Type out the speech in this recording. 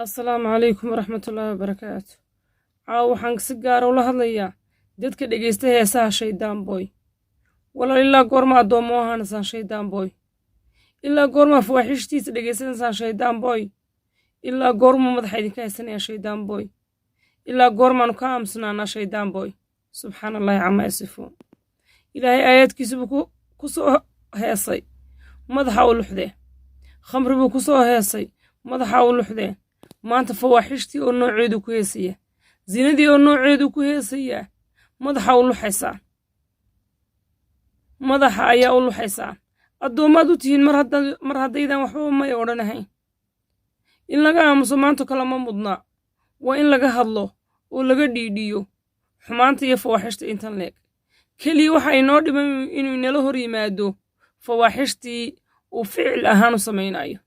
Assalaamu calaykum waraxmatullaahi wabarakaatu. Caawa waxaan si gaara ula hadlayaa dadka dhegaysta heesaha Shaydaan Boy. Walaal, ilaa goorma addoommo ahaanaysaan Shaydaan Boy? Ilaa goormaa fawaaxishtiisa dhegaysanaysaan Shaydaan Boy? Ilaa goormuu madaxa idinka haysanaya Shaydaan Boy? Ilaa goormaanu ka aamusnaanaa Shaydaan Boy? Subxaana Allaahi camaa yasifuun. Ilaahay aayaadkiisubuu ku soo heesay, madaxa u luxdee. Khamri buu ku soo heesay, madaxa u luxdee. Maanta fawaaxishtii oo nooceedu ku heesaya, zinadii oo nooceedu ku heesayaa, madaxa u luxaysaa, madaxa ayaa u luxaysaa. Addoommaad u tihiin mar haddaydan waxba may odhanahayn. In laga aamuso maanto kale ma mudnaa. Waa in laga hadlo oo laga dhiidhiyo xumaanta iyo fawaaxishta intan leeg. Keliya waxa inoo dhiman inuu inala hor yimaado fawaaxishtii uu ficil ahaan u samaynayo.